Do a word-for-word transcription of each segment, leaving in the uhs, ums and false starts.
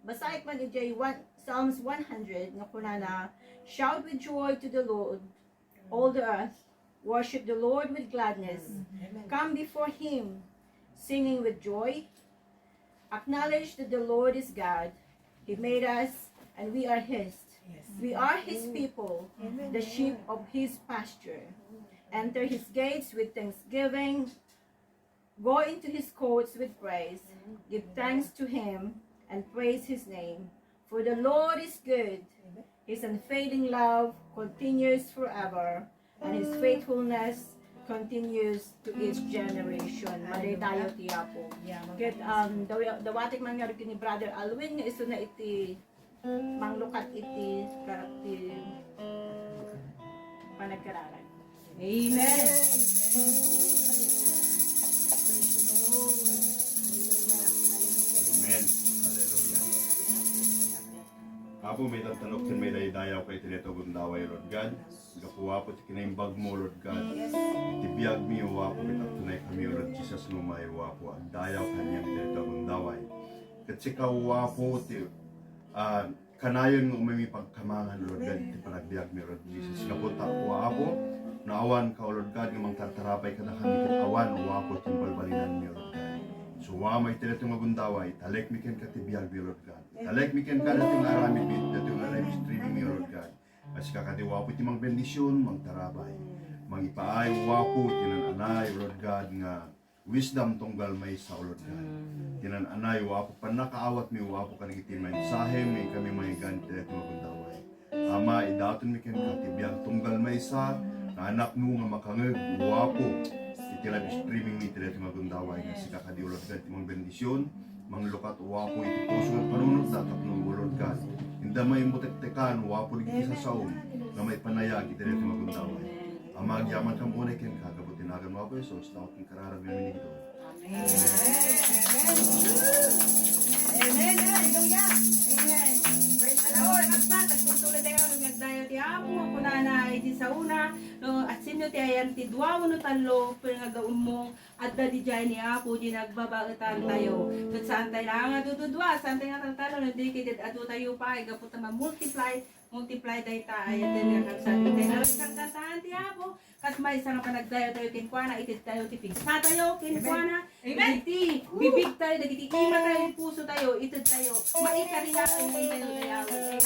Basaek man idiay one, Psalms one hundred nga kunana, "Shout with joy to the Lord, all the earth. Worship the Lord with gladness. Come before him, singing with joy. Acknowledge that the Lord is God. He made us, and we are his. We are his people, the sheep of his pasture. Enter his gates with thanksgiving. Go into his courts with praise. Give thanks to him and praise his name. For the Lord is good. His unfailing love continues forever, and his faithfulness continues to each generation." Madaydayaw ti Apo. Ket, um, daw-, dawatek man nga ken ni Brother Alwin nga isuna iti manglukat iti ka-, ti panagkararag. Amen. Amen. Hallelujah. Apo, maitattanok ken maidaydayaw ka iti daytoy a gundaway, Lord God. Gapu, Apo, ti kinaimbag mo, Lord God. Iti biag mi, O Apo, ket agtunay kami, O Lord Jesus, nga umay, O Apo, agdayaw kaniak iti daytoy a gundaway. Ket sika, O Apo, ti, ah, kanayon nga umay mi pagkamangan, Lord God, iti panagbiag mi, Lord Jesus. Gapu ta, O Apo, no awan ka, O Lord God, nga mangtartarapay kadakami ket awan, O Apo, ti imbalbalinan mi, Lord God. So, Ama, iti daytoy nga gundaway, italek mi kenka ti biag mi, Lord God. Italek mi kenka daytoy nga aramid mi, daytoy nga live streaming mi, Lord God. Nga sika kadi, O Apo, ti mangbendision, mangtarabay. Mangipaay, O Apo, ti nan-anay, Lord God, nga wisdom tunggal maysa, O Lord God. Ti nan-anay, O Apo, pannakaawat mi, O Apo, kadagiti mensahe nga ikami mayagan iti daytoy nga gundaway. Ama, idaton mi kenka ti biag tunggal maysa nga anakmo nga makangeg, O Apo, iti live streaming mi iti daytoy nga gundaway nga sika kadi, O Lord God, ti mangbendision, manglukat, O Apo, iti puso ken panunotda tapno, O Lord God, inda maimutektekan, O Apo, dagiti sasaom nga maipanayag iti daytoy nga gundaway. Ama, agyamankami unay kenka, gapu ti nagan, O Apo Jesus, dawa ken kararag mi, amin dagitoy. Amen. Amen. Amen. Hallelujah. Amen. Praise the Lord. Kasta, tagtultuloy tayo, lumiyag tayo ti Apo, kunana, iti sauna, no, asinno ti ayan ti dua wenno tallo, pero nga gaunmo, adda didiay ni Apo, di nagbabaetan tayo. Ket saan tayo nga dududua, saan tayo nga taltalo, no, di ket adu tayo pay, gapu ta ma-multiply, multiply dayta, ayan din nga, kansa, di tayo naragsankantahan ti Apo, kas maysa nga panagdayo tayo kenkuana, ited tayo ti pigsa tayo kenkuana. Amen. Dagiti bibig tayo, dagiti ima tayo, puso tayo, ited tayo. Maikarina tayo, tayo, tayo.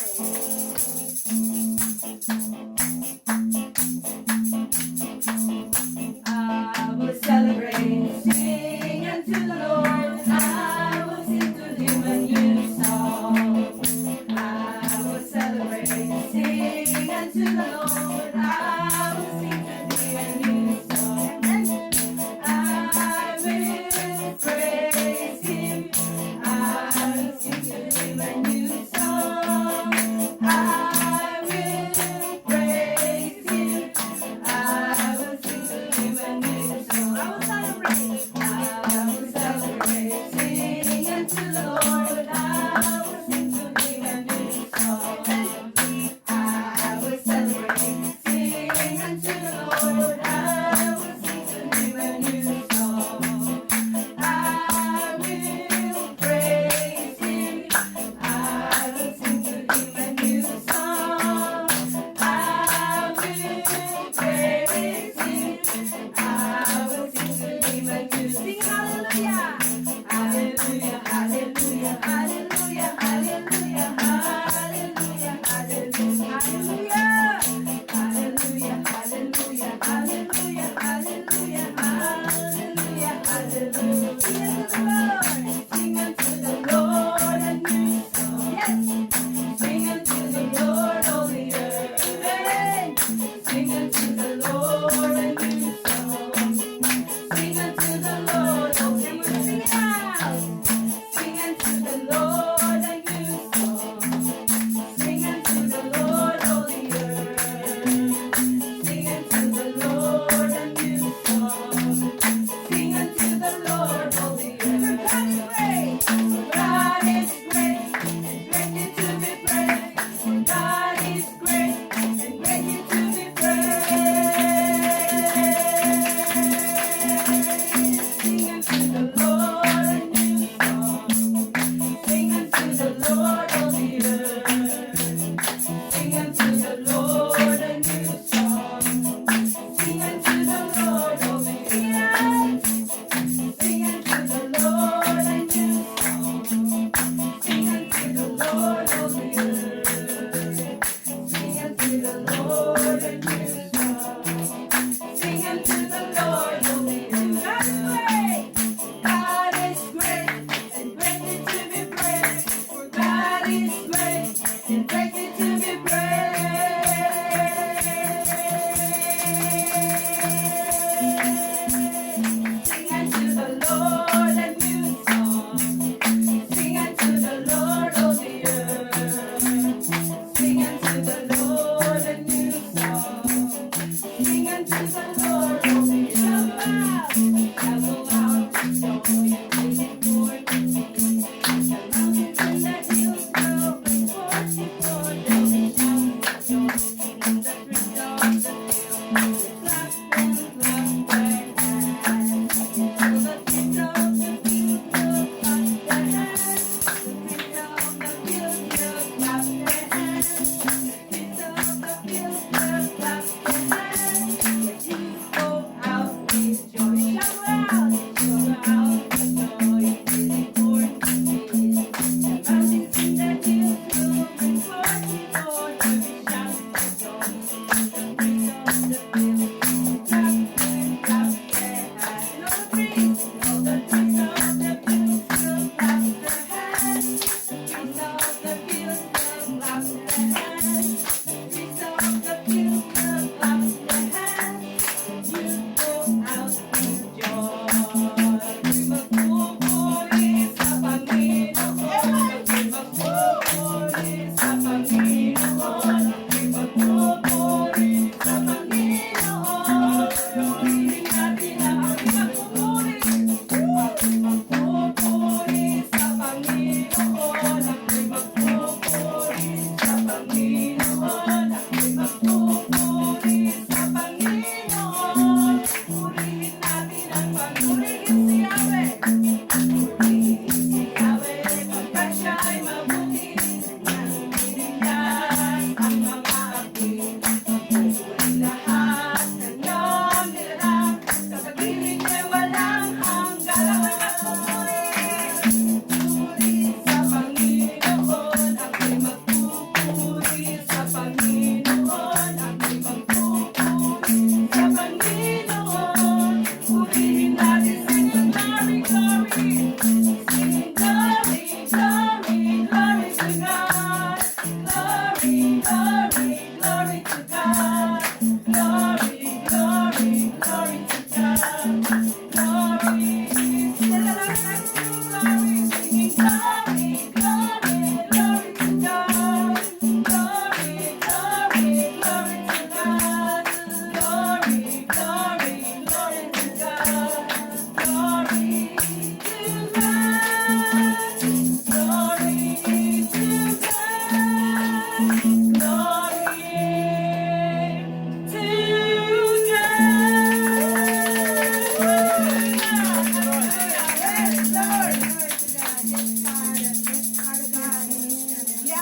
I will celebrate, sing unto the Lord. I will sing to him a new song. I will celebrate, sing unto the Lord. I will sing to thee a new song. I will praise him. I will sing to him a new song.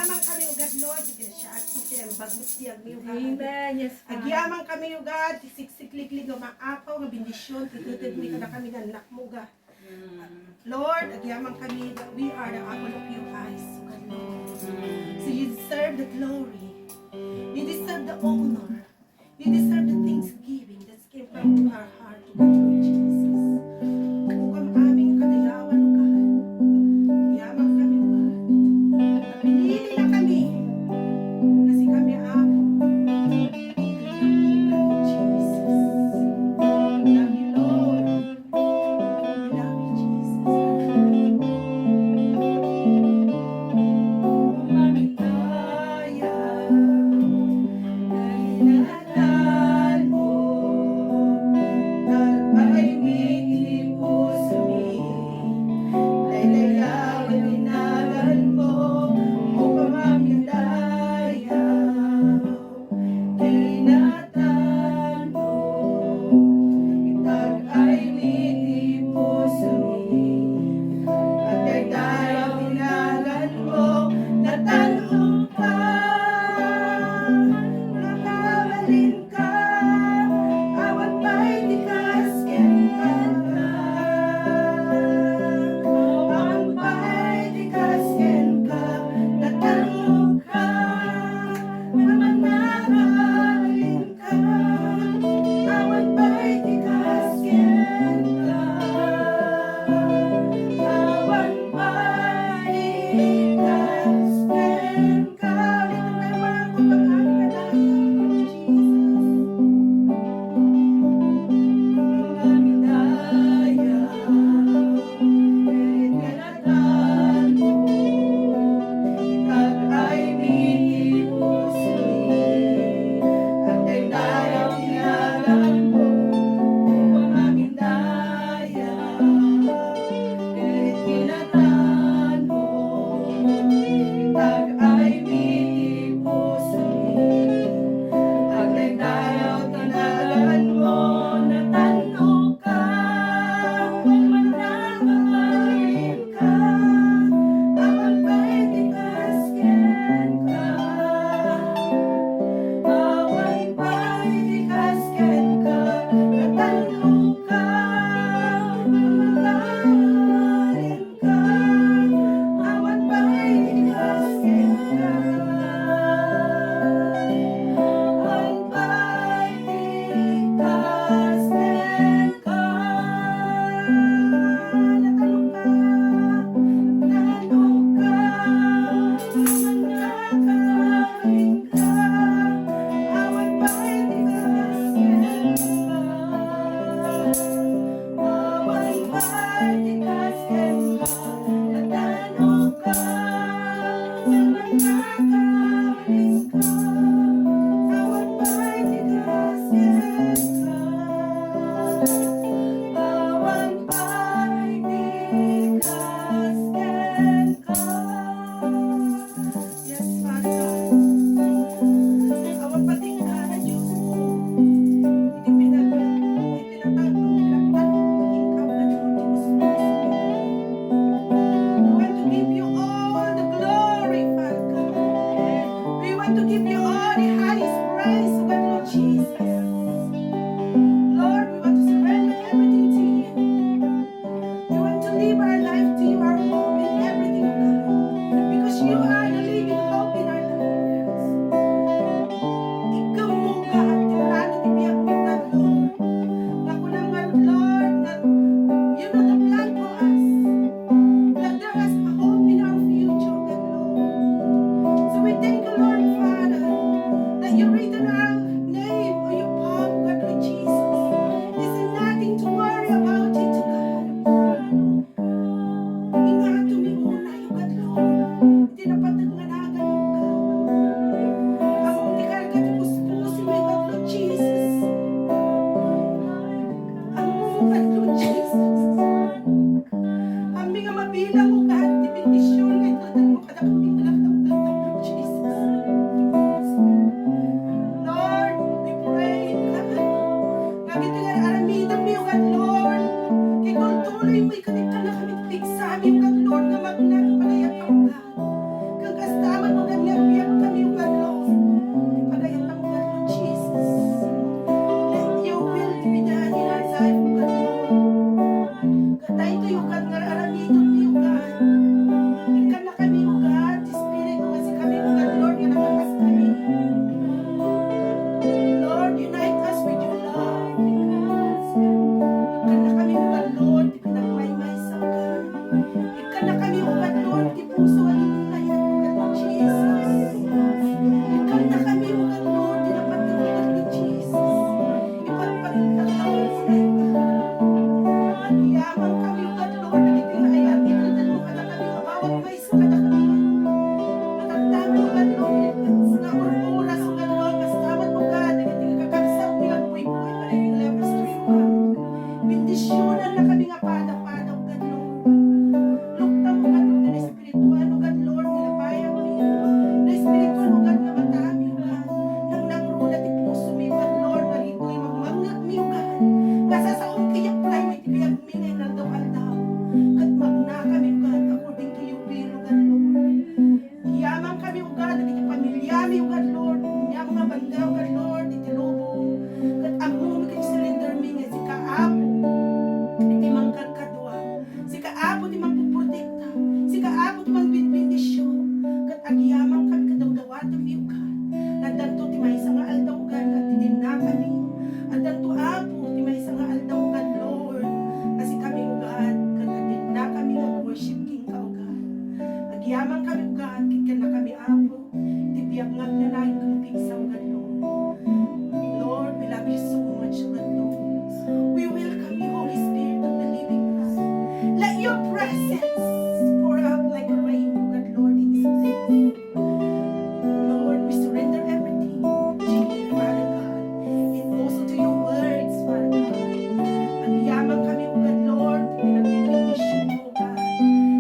Agyaman kami, O God, Lord, ti grasya at ti kinaimbag mo ti biag mi, O God. Amen. Yes, Father. Agyaman kami, O God, ti siksikliklik nga maapaw nga bendisyon, ti tetedmi kadakami nga annakmo, O God. Mm. Lord, agyaman kami that we are the apple of your eyes, O God, Lord. Mm. So you deserve the glory. You deserve the honor. You deserve the thanksgiving that came from our heart to God, Lord Jesus. Ukam amin kadayawan, O God. Agyaman kami, O God. Napilili na kami. Kasi kami, Apo. Lord Jesus. Love you, Lord. We love you, Jesus. Umamin tayo. Kailangan mo, ay miti puso mi. Laylayawan inagan mo, upang mamindayaw. Kinatan mo, itag-ay miti puso mi. At kay tayo inagan mo, natan-ok ka, nakabalin ka, awan pay ti kas kenka. Awan pay ti kas kenka, natan-ok ka, mannakabalin ka. Awan pay ti kas kenka. Awan pay ti kas kenka. Ulitin tayo, mga kutang, amin na tayo, Jesus. Amin na tayo. Ka, awan pay ti kas kenka. Awan pay ti kas kenka. Natan-ok ka, mannakabalin ka. Awan pay ti kas kenka. Awan pay ti kas kenka. Awan pay ti kas kenka. Yes, Father God. Awan pay ti kas kenka, Dios. Iti pinag-, iti pinatag-, pinagtag-, ikaw na, Dios. We want to give you all the glory, Father God. We want to give you all the highest praise, O God, Lord Jesus. Lord, we want to surrender everything to you. We want to live our life to you, our hope in everything, O God. Because you are the living hope in our lives. Ikkan mo, God, ti plano ti biag mi, O God, Lord. Nga kunam ngarud, Lord, nga you know the plan for us. That there is a hope in our future, God, Lord. So we thank you, Lord, Father, that you written our name on your palm, God, Lord Jesus. This is nothing to worry about it, God. Ingatomi unay, O God, Lord. Iti napateg nga naganmo, God. Ammom ti karga ti puspusomi, O God, Lord Jesus. Ammom, O God, Lord Jesus. Ammom nga mabilang, O God, ti bendision nga itedmo kadakami nga nagdamdam, Lord Jesus. Lord, we pray, O God, nga ditoy nga ar-aramidenmi, O God, Lord, kay tultuloymo ikkan kadakami ti pigsami, O God, Lord, nga magna nga panagyatam, O God. Ken kasta met, O God, Kami, O God, dagiti pamilyami, O God, Lord, ania nga banda, O God, Lord, iti lubong. Ket ammomi ket surrender mi nga sika, Apo, iti mangkadkadua. Sika, Apo, ti mangpuprotekta. Sika, Apo, ti mangbinbendisyon. Ket agyaman kami kadawdawatenmi, O God. Addanto ti maysa nga aldaw, O God, nga agdidinna kami. Addanto, Apo, ti maysa nga aldaw, O God, Lord, nga sikami, O God, ket agdidinna kami nga worship kenka, O God. Agyaman kami, O God, ket ken kami, Apo, iti biag nga agnanayon ken pigsa, O God, Lord. Lord, we love you so much, O God, Lord. We welcome you, Holy Spirit of the living God. Let your presence pour out like rain, O God, Lord, in this place. Lord, we surrender everything to you, Father God, and also to your words, Father God. Agyaman kami, O God, Lord, ti pinagbibendisyon mo, O God.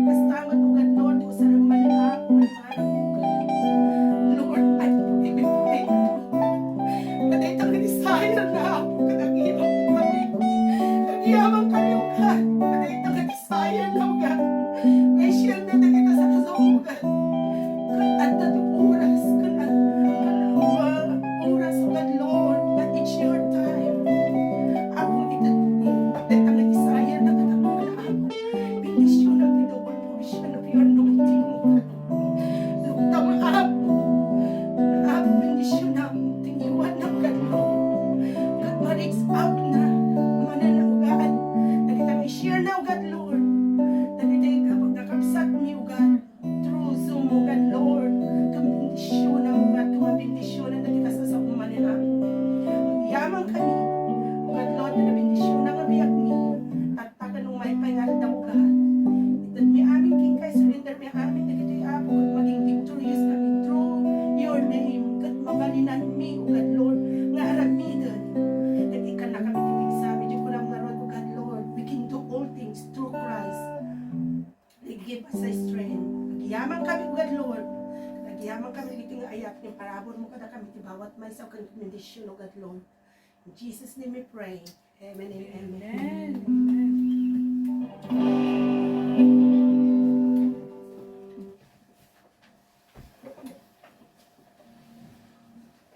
Kasta met, O God, Lord, ti usarem man nga ako, Father, O God. Lord, I pray, I pray, Lord. Kadayta nga desire na, Apo, kadagiti kami. Agyaman kami, O God. Kadayta nga desire na, O God. Nga i-share na dagita sa kasao, O God. Ket adda ti oras, ket adda, ah, oras, O God, Lord, that it's your time. Apo, ita, ita nga desire na ket Apo, Apo, bendisyonam ti double portion of your anointing, O God. Lugtam, Apo, Apo, bendisyonam ti ngiwannam, O God, Lord. Ket ma-reach out na, manen, O God, dagita nga i-share na, O God, Lord. Dagiti kakabsatmi, O God. Through Zoom, O God, Lord, ket bendisyonam, O God, ket mabendisyonam dagiti kasasao manen, Apo. Agyaman kami, O God, Lord, nga nabendisyonam nga biagmi. Tatta ken umay pay nga aldaw, O God. Itedmi amin kenka, surrender mi amin dagitoy, Apo, ket maging victorious kami through your name, ket mabalinanmi, O God, Lord, nga aramiden. Ket ikkanna kami ti pigsami, iti kunam ngarud, O God, Lord, we can do all things through Christ. Give us a strength. Agyaman kami, O God, Lord. Agyaman kami iti nga ayat nga parabur mo kadakami ti bawat maysa ken bendisyonam, O God, Lord. In Jesus' name we pray. Amen and amen. Amen. Amen.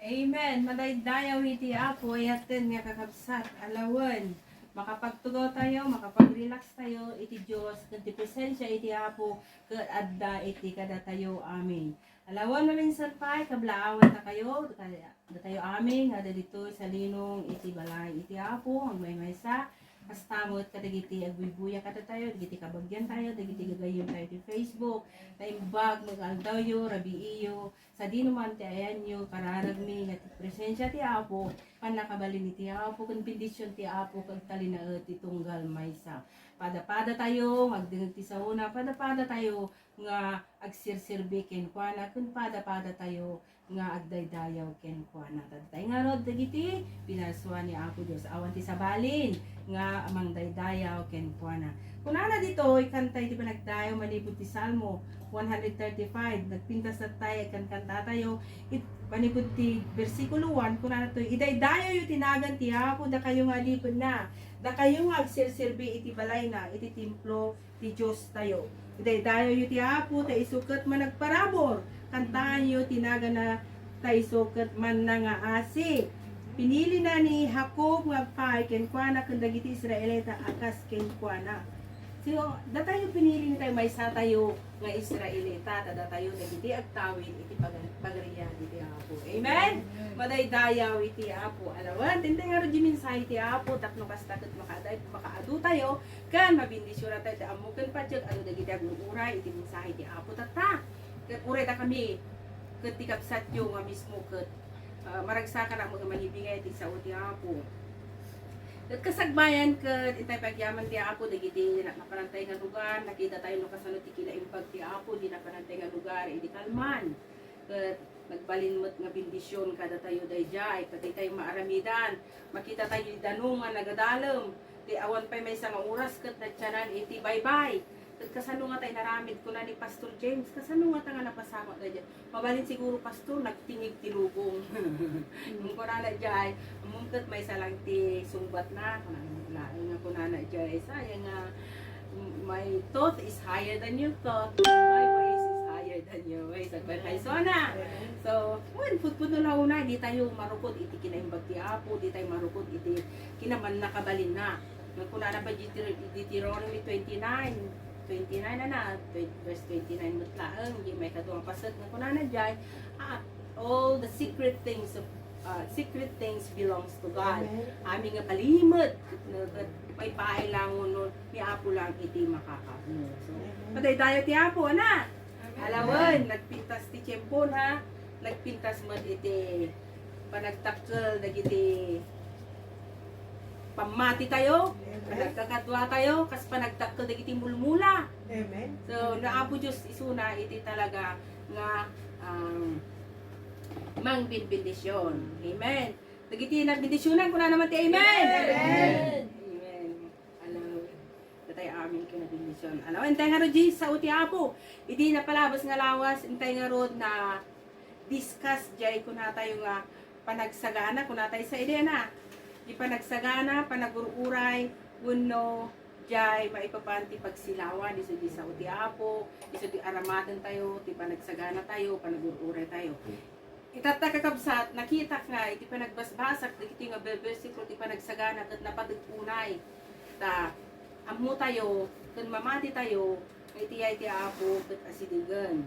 Amen. Madaydayaw iti Apo, ayaten nga kakabsat, alawen. Makapagtugaw tayo, makapag-relax tayo iti Dios, ket ti presensia iti Apo, ket adda iti kadatayo amin. Alawen, maminsan pay, kablaawan ta kayo, datayo amin, nga adda ditoy salinong iti balay iti Apo, agmaymaysa, kasta met kadagiti agbuybuya kadatayo, dagiti kabagian tayo, dagiti gagayyem tayo ti Facebook, naimbag, mag-aldawyo, rabiiyo, sadino man ti ayanyo, kararagmi, nga ti presensia ti Apo, pannakabalin iti Apo, ken bendision ti Apo, ket agtalinaed ti tunggal maysa. Pada-pada tayo, nga agdengngeg ti saona, pada-pada tayo, nga agserserbi kenkuana, ken pada-pada tayo, nga agdaydayaw kenkuana. Tatta ngarud dagiti pinalsuan ni Apo Dios. Awan ti sabalin nga mangdaydayaw kenkuana. Kunana ditoy, kanta iti panagdayaw manipud ti Salmo one hundred thirty-five. Nagpintas tayo, kankanta tayo. It, manipud ti bersikulo one, kunana toy, "Idaydayawyo ti nagan ti Apo, dakayo nga alipenna. Dakayo nga agserserbi iti balayna, iti templo ti Dios tayo. Idaydayawyo ti Apo, ta isu ket managparabur. Kantaanyo ti nagana, ta isu ket mannangaasi. Pinilina ni Jacob nga agpaay kenkuana ken dagiti Israelita a kas kenkuana." So, datayo pinili ni tayo, maysa tayo nga Israelita, ta datayo dagiti agtawid iti pag-, pagarian iti Apo. Amen? Amen. Madaydayaw iti Apo. Alawan, tintay nga di mensahe ti Apo, tapno kasta ket makaday-, makaadu tayo, ken mabendisiona tayo ti ammo ken patien, adu dagiti agur-uray iti mensahe ti Apo tatta. Ket uray dakami, ket ti kabsatyo nga mismo ket, ah, maragsakana met nga mangibingay iti sao ti Apo. Ket kasagbayan ket intay pagyaman ti Apo dagiti na-, napanantay nga lugar, nakita tayo no kasano ti kinaimbag ti Apo di napanantay nga lugar, idi kalman. Ket nagbalin met nga bendision kadatayo daydiay, ket itay maaramidan, makita tayo ti danum nga nagadalem, ti awan pay maysa nga oras ket natianan iti baybay. Ket kasano nga tay naramid, kuna ni Pastor James, kasano nga ta nga napasamak daydiay? Mabalin siguro, Pastor, nagtingig ti lubong. Ngem kunana diay, ammom ket maysa lang ti sungbatna, kunana laeng nga kunana diay, sayang nga, "My thought is higher than your thought, my ways is higher Anyway, sagbay kay Sona. So, wen, pudpudno la una, di tayo marukod iti kinaimbag ti Apo, di tayo marukod iti kinamannakabalinna. Nga kunana pa Deuter-, Deuteronomy twenty-nine, twenty-nine na na, twen-, verse twenty-nine met laeng, di may kaduang paset, nga kunana jay, ah, all the secret things of, ah, secret things belongs to God. Amin nga palimed, ket, ket paypay lang, no, ni Apo lang iti makakapno. So, madaydayaw ti Apo, ana. Alawen, nagpintas ti tiempona, nagpintas met iti panagdakkel dagiti pammati tayo, panagkakadua tayo, kas panagdakkel dagiti mulmula. Amen. So, no Apo Dios isuna iti talaga nga, um, mangbinbendisyon. Amen. Dagiti nabendisyonan, kunana met ti amen. Amen. Amen. Alaw. Datay amin ken nabendisyon. Alaw, intay ngarud jay sao ti Apo. Idi napalabas nga lawas, intay ngarud na discuss jay kunatayo nga panagsagana, kunatayo sa idi na. Di panagsagana, panagur-uray, wenno jay maipapan ti pagsilawan, isu ti sao ti Apo, isu ti aramaten tayo, ti panagsagana tayo, panagur-uray tayo. Itatta, kakabsat, nakitak nga iti panagbasbasak dagiti nga bebersikulo ti panagsagana ket napateg unay. Ta ammo tayo ken mamati tayo nga iti yay ti Apo ket asidegen.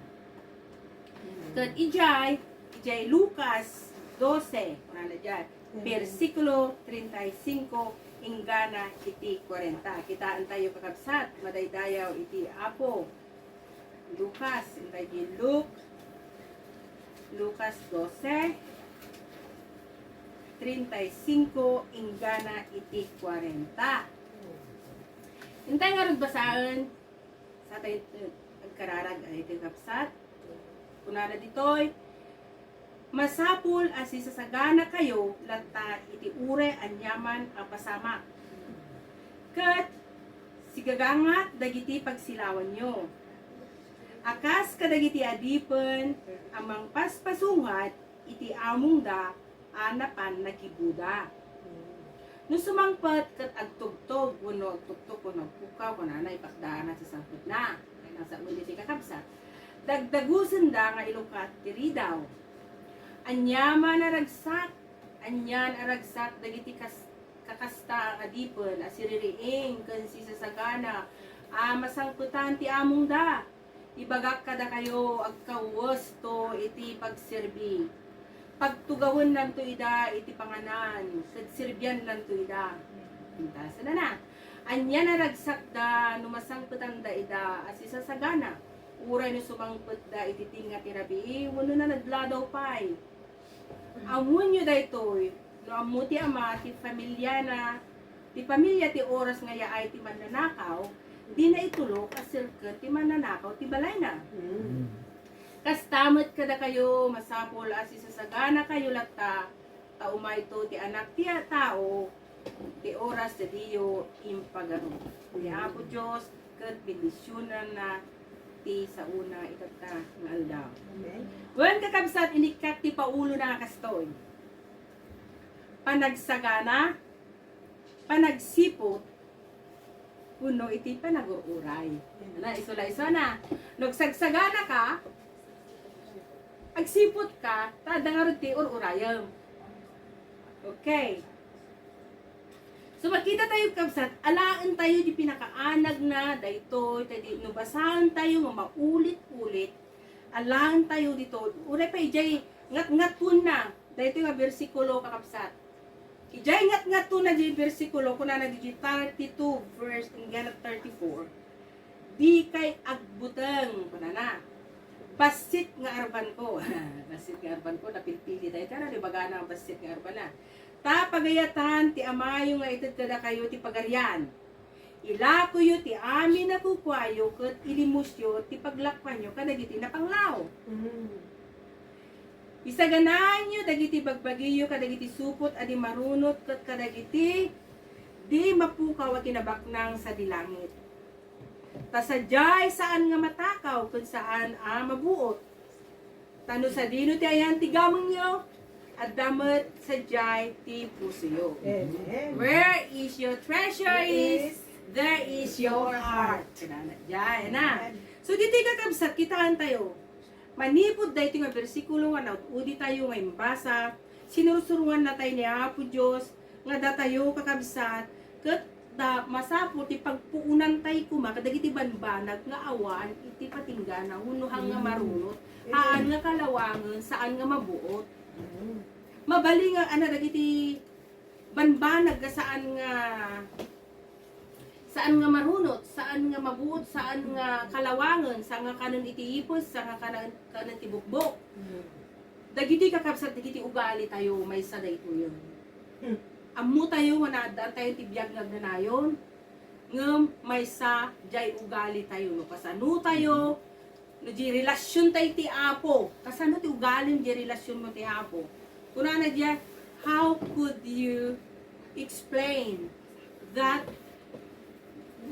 Ket ijay, ijay Lucas doce, kunana diay, bersikulo treinta y cinco inggana iti kuarenta. Kitaen tayo, kakabsat, madaydayaw iti Apo. Lucas, intay di Luke, Lucas doce, treinta y cinco, inggana iti kuarenta. Intay ngarud basaen, sa tayo, eh, agkararag, ay, iti kabsat. Kunana ditoy, Masapul a sisasaganakayo latta iti uray aniaman a pasamak, ket sigagangat dagiti pagsilawanyo, a kas kadagiti adipen a mangpaspasungad iti amongda a napan nakibuda. No sumangpet ket agtugtog wenno agtuktok wenno agpukaw, kunana, ipakdaana sa sangpetna. Ay, nasa uli ti kakabsat. Dagdagusenda nga ilukat ti ridaw. Aniaman a ragsak, anian a ragsak dagiti kas-, kakasta a adipen a siririing ken sisasagana a masangpetan ti amongda. Ibagak kadakayo, agkawuesto iti pagserbi. Pagtugawennanto ida iti panganan, ket serbiannanto ida. Pintasenana. Ania a ragsakda no masangpetanda ida a sisasagana, uray no sumangpetda iti tengnga ti rabii wenno nanadladaw pay? Ammoenyo daytoy, no ammo ti ama ti familiana, ti familia ti oras nga yaay ti mannanakaw, dina itulok a serken ti mannanakaw ti balayna. Mm. Kasta met kadakayo, masapul a sisasaganakayo latta, ta umayto ti Anak ti Tao, ti oras sadiyo impagarup. Ni Apo Dios ket bendisionanna ti saona itatta nga aldaw. Amen. Wen, kakabsat, inikkat ti paulona nga kastoy: panagsagana, panagsiput, wenno iti panagur-uray. Ana, isu la isu na. No agsagsaganaka, agsiputka, ta adda ngarud ti ur-urayem. Okay. So, makita tayo, kabsat, alaen tayo di pinakaanagna daytoy, ta di, no basaen tayo nga maulit-ulit, alaen tayo dito, uray pa ijay ngat-ngatonna, daytoy nga bersikulo, kakabsat. Ijay ngat-ngatonna di bersikulo, kunana di thirty-two verse, inggana thirty-four. Dikay agbuteng, kunana. Bassit nga arbanko. Bassit nga arbanko, napilpili tayo. Tara, di bagana ang bassit nga arban na. Ta pagayatan ti Amayo nga ited kadakayo ti pagarian. Ilakoyo ti amin a kukuayo ket ilimosyo ti paglakuanyo kadagiti napanglaw. Mm. Isaganaanyo dagiti bagbagiyo kadagiti supot a di marunot ket kadagiti di mapukaw a kinabaknang sadi langit. Ta sadiay saan nga matakaw ken saan a mabuot. Ta no sadino ti ayan ti gamengyo, adda met sadiay ti pusoyo. Amen. Where is your treasure is, there is your heart. Kinana, diay, na. Amen. So, ditoy, kakabsat, kitaan tayo. Manipud daytoy nga bersikulo nga naud-udi tayo nga imbasa, sinursuroan natay ni Apo Dios nga datayo, kakabsat, ket da masapul ti pagpuonantay koma kadagiti banbanag nga awan iti patinggana wenno haan nga marunot, haan nga kalawangen, saan nga mabuot. Mabalin nga, ano, dagiti banbanag nga saan nga, saan nga marunot, saan nga mabuot, saan nga kalawangen, saan nga kanen iti ipus, saan nga kanen, kanen ti bukbok. Dagiti, kakabsat, dagiti ugali tayo, maysa daytoyen. Ammo tayo nga naaddaan tayo ti biag nga agnanayon, ngem maysa jay ugali tayo, no kasano tayo, no di relasion tayo ti Apo. Kasano ti ugalim di relasion mo ti Apo? Kunana diay, "How could you explain that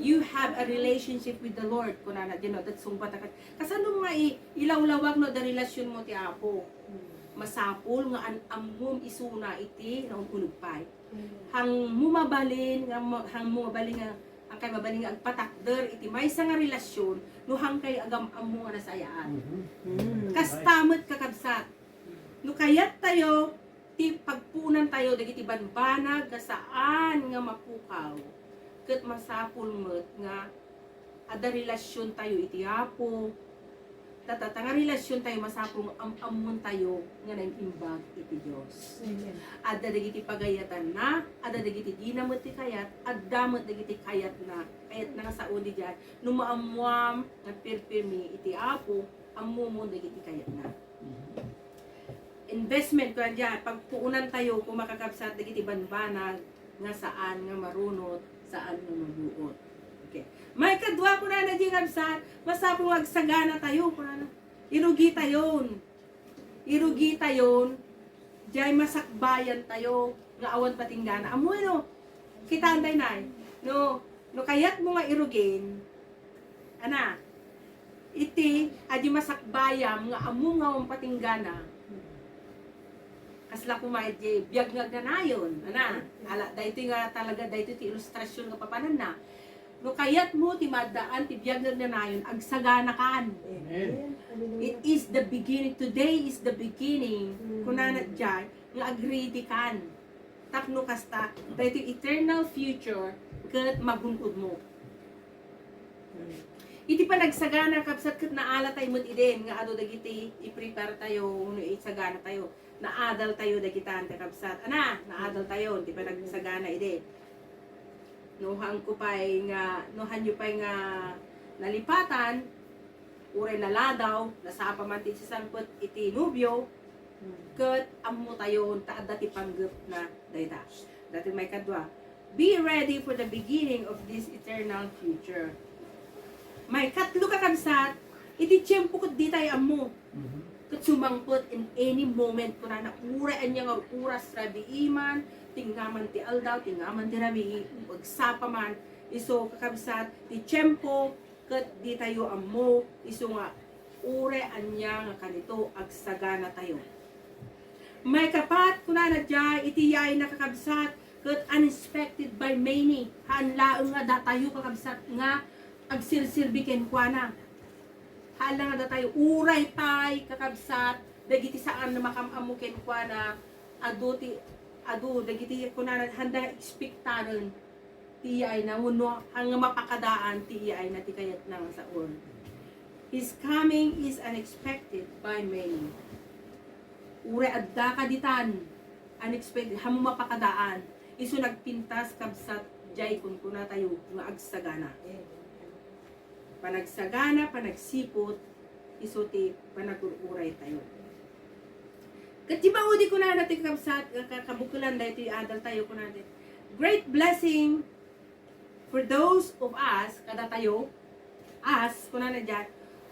you have a relationship with the Lord?" Kunana diay, no, that sungbat ka. Kasano nga i-, ilawlawag no da relasion mo ti Apo? Masapul nga an-, ammom isuna iti naun-uneg pay. Hang mo mabalin nga ma-, hang mo mabalin nga, hang kay mabalin nga agpatakder iti maysa nga relasyon no hang kay agam-ammo nga nasayaan. Kasta met, kakabsat, no kayat tayo ti pagpunan tayo dagiti banbanag nga saan nga mapukaw, ket masapul met nga adda relasyon tayo iti Apo. Tata, ta nga relasyon tayo, masapul nga am-ammon tayo nga naimbag iti Dios. Adda dagiti pagayatanna, adda dagiti dina met ti kayat, adda met dagiti kayatna, kayatna nga sao diay. No maammuam nga pirpirmi iti Apo, ammomon dagiti kayatna. Investment, kuan diay, pagpuonan tayo, koma, kakabsat, dagiti banbanag nga saan nga marunot, saan nga mabuot. Okay. Maikadua, kunana diay, kabsat, masapul nga agsagana tayo, kunana. Irugi tayon. Irugi tayon. Diay masakbayan tayo nga awan patinggana. Ammoyo, no? Kitaan tayo, nay. No, no kayat mo nga irugin, ana, iti, adi masakbayam nga ammo nga awan patinggana. Kasla koma iti biag nga agnanayon, ana. Ala, daytoy nga talaga, daytoy ti ilustrasyon nga papananna. No kayat mo ti maaddaan ti biag nga agnanayon, agsaganakan. Amen. It is the beginning. Today is the beginning. Kunana diay, nga agready kan. Tapno kasta, daytoy eternal future ket magun-od mo. Iti panagsagana, kabsat, ket naala tayo met idin nga adu dagiti i-prepare tayo wenno isagana tayo. Naadal tayo dagitan, kakabsat. Ana, naadal tayo iti panagsagana idin. No haanko pay nga, no haanyo pay nga nalipatan, uray naladaw, nasapa man ti sisangpet iti nobio, ket ammo tayo ta adda ti panggepna dayta. Daytoy maikadua, be ready for the beginning of this eternal future. Maikatlo, kakabsat, iti tiempo ket di tayo ammo. Ket sumangpet in any moment, kunana, uray ania nga oras, rabii man, tinga man ti aldaw, tinga man ti rabii, agsapa man, isu, kakabsat, ti tiempo, ket di tayo ammo, isu nga uray ania nga kanito, agsagana tayo. Maikapat, kunana diay, iti yaayna, kakabsat, ket unexpected by many. Haan laeng nga datayo, kakabsat, nga agserserbi kenkuana. Haan laeng nga datayo, uray pay, kakabsat, dagiti saan nga makam-ammo kenkuana, adu ti, adu, dagiti kunana, haanda nga ekspektaren ti yaayna, wenno haan nga mapakadaan ti yaayna ti kayatna nga saon. His coming is unexpected by many. Uray addaka ditan, unexpected, haan mo mapakadaan. Isu nagpintas, kabsat, diay kunkunatayo nga agsagana. Panagsagana, panagsiput, isu ti panagur-uray tayo. Ket ti maudi, kunana ti kabsat, ka-, kabukelan daytoy adal tayo, kunana ti, "Great blessing for those of us," kadatayo, "us," kunana diay,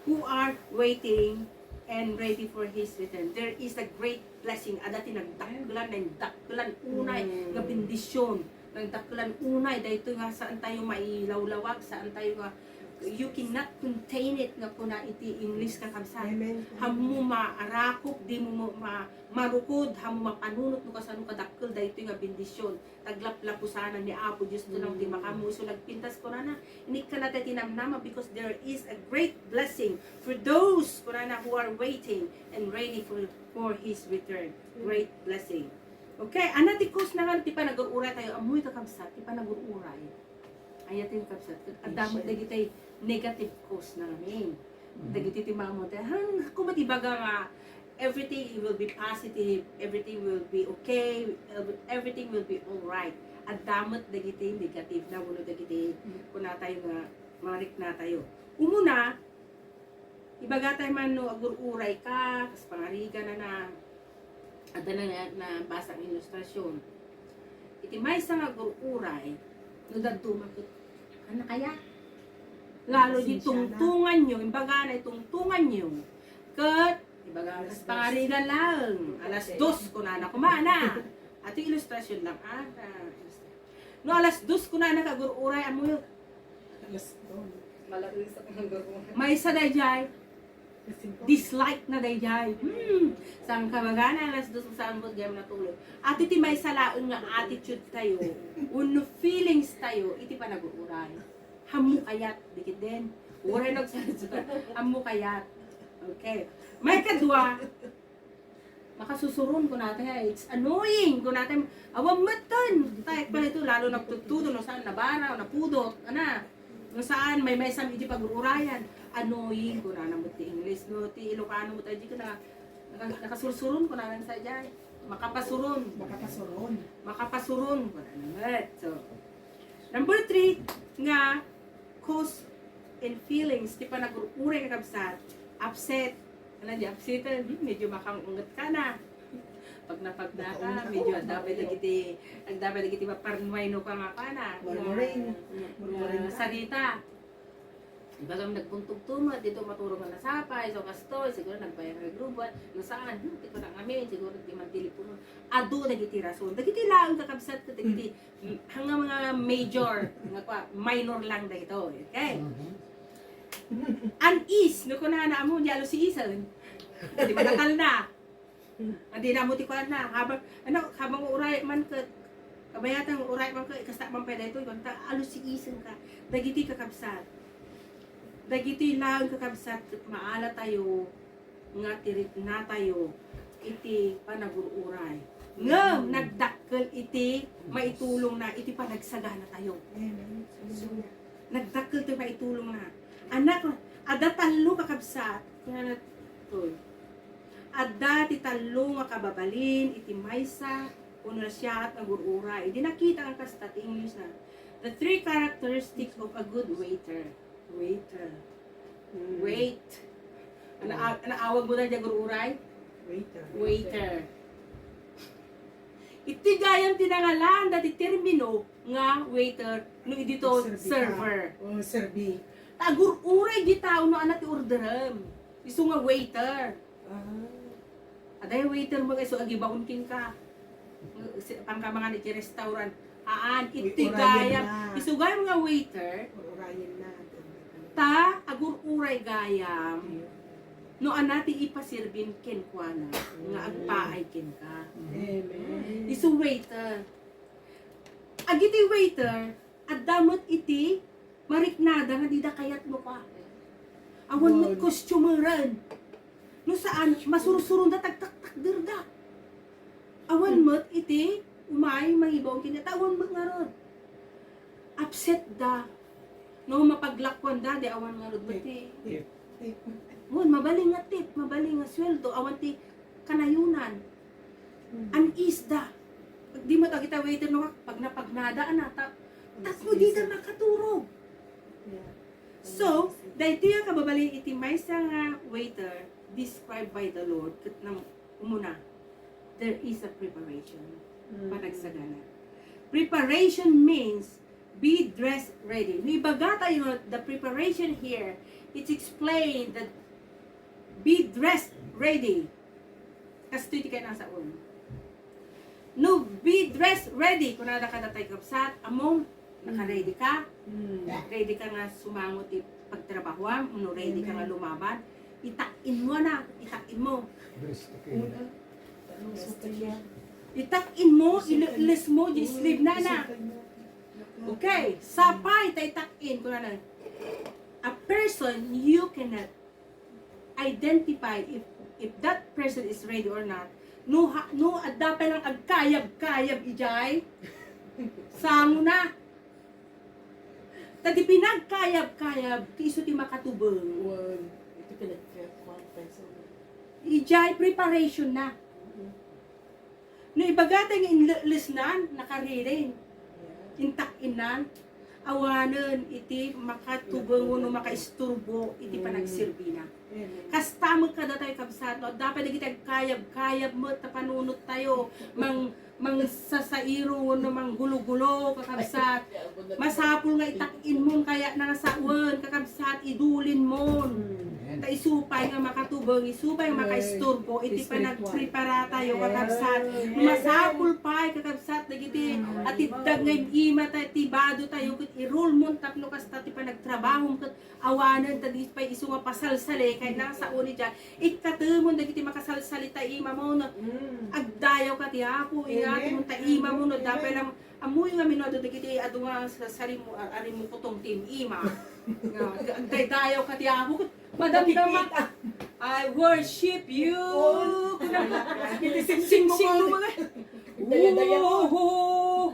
"who are waiting and ready for His return." There is a great blessing. Adda ti nagdakkelan, nagdakkelan unay nga bendision. Nagdakkelan unay, daytoy nga saan tayo mailawlawag, saan tayo nga You cannot contain it nga kuna iti English, kakabsat. Amen. Hammo maarakop, dimo ma-, ma-, marukod, hammo mapanunot no kasano kadakkel daytoy nga bendision. Taglaplapusanan ni Apo Dios to lang ti makammo. So nagpintas kunana, inikkanna ti namnama because there is a great blessing for those kunana who are waiting and ready for, for His return. Great blessing. Okay, ania ti cause na nga ti panagur-uray tayo? Ammoy, kakabsat, ti panagur-uray. Ania ti, kakabsat? Adda met dagiti negative cause na ngamin. Dagiti ti mammo tayo, han, koma ti baga nga, everything will be positive, everything will be okay, ev-, everything will be all right. Adda met dagiti negative na, wenno dagiti, kuna tayo nga, marikna tayo. Umuna, ibaga tayo man no agur-uray ka, kas pangarigan na na, adda na, na, nabasa nga ilustrasyon. Iti maysa nga agur-uray, no dadduma ket, ano kaya? Lalo di tungtungan nyo, imbagana itungtungan nyo. Ket, ibaga, kas pangarigan laeng, alas dos, kunana, kumana. Ato ilustrasyon lang, ah, ah, ilustrasyon. No alas dos, kunana, kagur-uray, ammo yun. Alas dos. Malaesak ang garo. Maysa dayjay. Dislike na dayjay. Hmm. Saan ka magana, alas dos, saan mo gayam natulog? Ati ti maysa laeng nga attitude tayo, wenno feelings tayo, iti panagur-uray. Hammo kayat, dikit din. Uray nagsalita. Hammo kayat. Okay. May kadua, makasusuron, kunata, it's annoying, kunata, awan metten. Tayo pala ito, lalo nagtutudo, no saan, nabara, napudot, ana. No saan, may may sam iti pag-uurayan. Annoying, kunana mo ti English, no, ti Ilocano mo tayo, di ka na, naka-, nakasursuron, kunana sa dyan. Makapasuron. Makapasuron. Makapasuron, kunana met. So, number three, nga, cause and feelings, ti panagur-uray, kakabsat, upset. Ano, di upset, eh, hmm, medyo makangunget ka na. Pag napagna ka, medyo agdapay dagiti, agdapay dagiti maparnuay no ka nga kana. Murmuring. Nga, nga sarita. Ibagam nagbuntog tumo, dito maturog nga nasapay, so kastoy, siguro nagbayar nga grubat, no saan, hmm, ti kunang amin, siguro di man telepono. Adu dagiti rason. Dagiti laeng, kakabsat, dagiti, hmm, hanggang mga major, nga kwa, minor lang dagito, okay? Mhm. An is, no kunana mo, di alusiisen. Di matatal na. Adi na mo ti kuan na, habang, ano, habang uray man ket, kabayatan uray man ket, kasta man pay daytoy, basta alusiisen ka. Dagiti kakabsat. Dagiti laeng kakabsat, ket maala tayo, nga tirikna tayo, iti panagur-uray. Ngem, nagdakkel iti maitulong na, iti panagsagana tayo. Amen. Hallelujah. Nagdakkel ti maitulong na. Anak, adda tallo kakabsat. Kaya na, to. Adda ti tallo nga kababalin iti maysa, wenno siya nga gur-uray. Idi nakita nga kasta ti English na, the three characteristics of a good waiter. Waiter. Hmm. Wait. Ano, a-, ano awag mo na dyan, gur-uray? Waiter. Waiter. Iti gayam ti nangalaan dati termino nga waiter, no, idito server. O, serbi. Ta agur-uray di tao no ania ti orderem. Isu nga waiter. Ah. Aday waiter mo, isu agibaon kenka. Si-, pangkamangan iti restaurant. Aan, iti gayam. Isu gayam nga waiter. Ur-urayen na. Ta, agur-uray gayam. No ania ti ipaserbim kenkuana nga agpaay kenka. Amen. Isu waiter. Agiti waiter, adda met iti mariknada nga dida kayat no ka. Awan met customeren. No saan, masursuronda, tagtaktakderda. Awan met iti umay, mangibaon kenka, ta awan met ngarud. Upset da. No, mapaglakuanda, di awan ngarud met ti. Tip. Tip. Ngun, mabalin nga tip, mabalin nga sweldo, awan ti kanayonan. Hmm. An isda. Di mo tagita waiter no, pag napagnada, ana, ta-, tapno di da makaturog. Yeah. So, daytoy a kababalin iti maysa nga waiter described by the Lord, ket nang umuna, there is a preparation. Mm. Panagsagana. Preparation means be dressed ready. No ibaga tayo, the preparation here, it's explained that be dressed ready. Kastoy ti kayat a saon. No, be dressed ready. Kunada kada tayo kabsat, among, naka-ready ka? Mm. Ready ka nga sumango ti pagtrabahoam, no ready ka nga lumaban, itak-in mo na, itak-in mo. Breast, okay. Itak-in mo, iles mo, di sleeve na na. Okay, sapay ta itak-in, kunana, a person you cannot identify if if that person is ready or not. No, ha, no, adda pay lang agkayab-kayab ijay. Sango na. Ta di pinagkayab-kayab, ti isu ti makatubeng. Wan, iti pinagkayab-kayab. Ijay preparation na. No ibagata nga inlesnan, nakariring. Intak-inan, awanen iti makatubeng wenno makaisturbo iti panagserbina. Kasta met kadatayo, kabsat, no? Adda pay dagiti agkayab-kayab met ta panunot tayo, mang, mangsasairo wenno manggulo-gulo, kakabsat. Masapul nga itak-in mo, kayatna nga sawen, kakabsat, idulin mo. Ta isu pay nga makatubeng, isu pay nga makaisturbo iti panagprepara tayo, kakabsat. Masapul pay, kakabsat, dagiti atiddag nga im-ima tayo, ti bado tayo, ket irulmon tapno kasta ti panagtrabahom, ket awanen ta di pay isu nga pasalsali, kayatna nga sawen ijay. Ikkatemon dagiti makasalsalita imamon. Agdayaw ka ti Apo, ingatimon ta imamon, no, dapay lang, ammoyo nga mino adu dagiti adu nga salsalimo, ar-, arimukutong ti im-ima. Nga, agdaydayaw ka ti Apo, madamdama. I worship you. Kunam, singsing mo mga.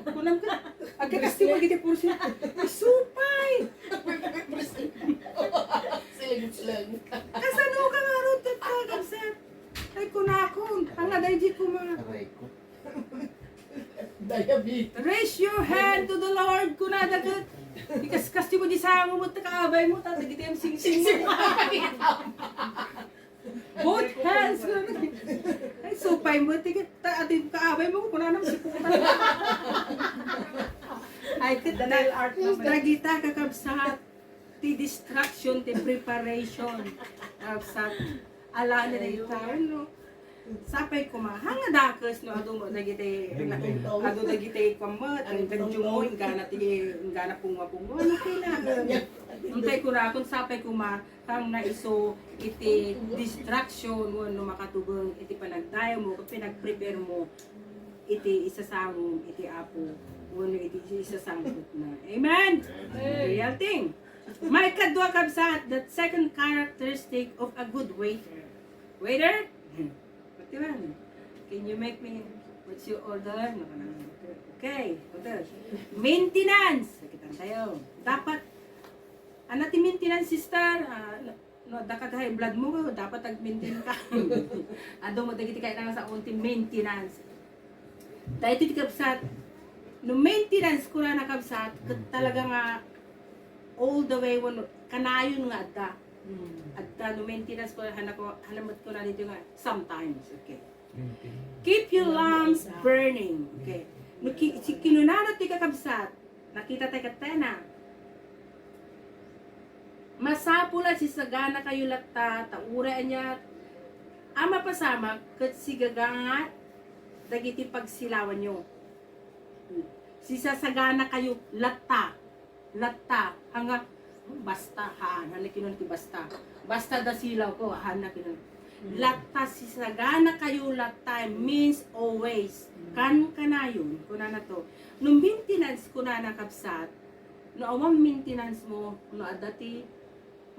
Kunam ka. Agkakasti mo giti portion. Supay. Silang-silang. Kasano ka nga rod ket kakabsat? Ay, kunakon. Ang aday di ko mga. Aray ko. Diabetes. Raise your hand to the Lord, kunada ket. Ikaskas ti mo di sango mo, ta kaabay mo, ta dagiti am singsing mo. Both hands. Ay, supay mo, ti ta adi kaabay mo, kunana mo siputan. Ay, ket dagita, kakabsat. Ti distraction, ti preparation. Kabsat. Ala na dayta, no? Sapay kuma, hanga dakes, no, adu mo dagiti, adu dagiti, kuma, ang ganjungo, inggana ti, inggana pungwa-pungwa, ano kailangan? Untay kuna, kun sapay kuma, hanga isu iti distraction, wenno makatubeng iti panagdayawmo, ket pinagprepare mo iti isasangom iti Apo, wenno iti isasangpetna. Amen? Amen. Real thing. Maikadua, kabsat, the second characteristic of a good waiter. Waiter? Pati man. Can you make me, what's your order? No, no, no. Okay, order. Maintenance. Kita tayo. Dapat, ano ti maintenance, sister? Ah, no, no, adda ka high blood mo, dapat ag-maintain ka. Adu mo dagiti kailangan sa unti maintenance. Dahil iti kabsat, no maintenance ko na nakabsat, ket talaga nga all the way, wenno kanayon nga adda. Adda, no maintenance ko, hana ko, hana met ko na dito nga, sometimes, okay. Keep your lamps burning. Okay. No, ki-, si kinunana ti kakabsat, nakita tayo katena. Masapul a sisagana kayo latta, ta uray ania a mapasamak ket sigagangat dagiti pagsilawanyo. Sisasagana kayo latta. Latta, hanga, basta, haan, haan na kinun ti basta. Basta da silaw ko, haan na kinun. Latta sisagana kayo, latta means always. Kankanayon, kunana to. No maintenance, kunana kabsat, no awan maintenance mo, no adda ti